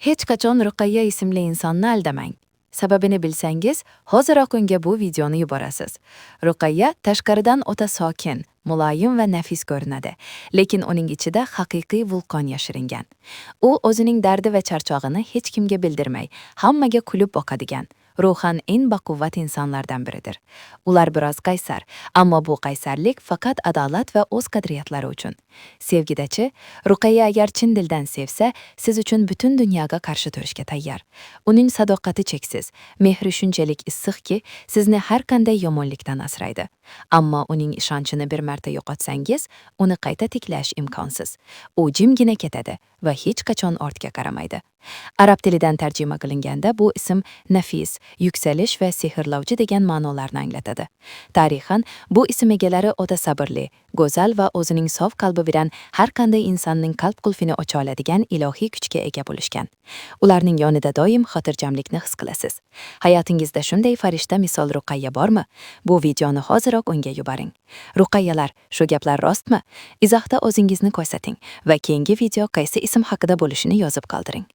Hech qachon Ruqayya ismli insonni aldamang. Sababini bilsangiz, hoziroq unga bu videoni yuborasiz. Ruqayya tashqaridan o'ta sokin, muloyim va nafis ko'rinadi, lekin uning ichida haqiqiy vulqon yashiringan. U o'zining dardi va charchog'ini hech kimga bildirmay, hammaga kulib boqadigan, ruhan eng baquvvat insonlardan biridir. Ular biroz qaysar, ammo bu qaysarlik faqat adolat va o'z qadriyatlari uchun. Sevgidachi, Ruqayya agar chin dildan sevsa, siz uchun butun dunyoga qarshi turishga tayyor. Uning sadoqati cheksiz, mehri shunchalik issiqki, sizni har qanday yomonlikdan asraydi. Ammo uning ishonchini bir marta yo'qotsangiz, uni qayta tiklash imkonsiz. U jimgina ketadi va hech qachon ortga qaramaydi. Arab tilidan tarjima qilinganda bu ism nafis, yuksalish va sehrlovchi degan ma'nolarni anglatadi. Tarixan bu ism egalari o'ta sabrli, go'zal va o'zining sof qalbi bilan har qanday insonning qalb qulfini ocha oladigan ilohiy kuchga ega bo'lishgan. Ularning yonida doim xotirjamlikni his qilasiz. Hayotingizda shunday farishta misol Ruqayya bormi? Bu videoni hoziroq unga yuboring. Ruqayyalar, shu gaplar rostmi? Izohda o'zingizni ko'rsating va keyingi video qaysi ism haqida bo'lishini yozib qoldiring.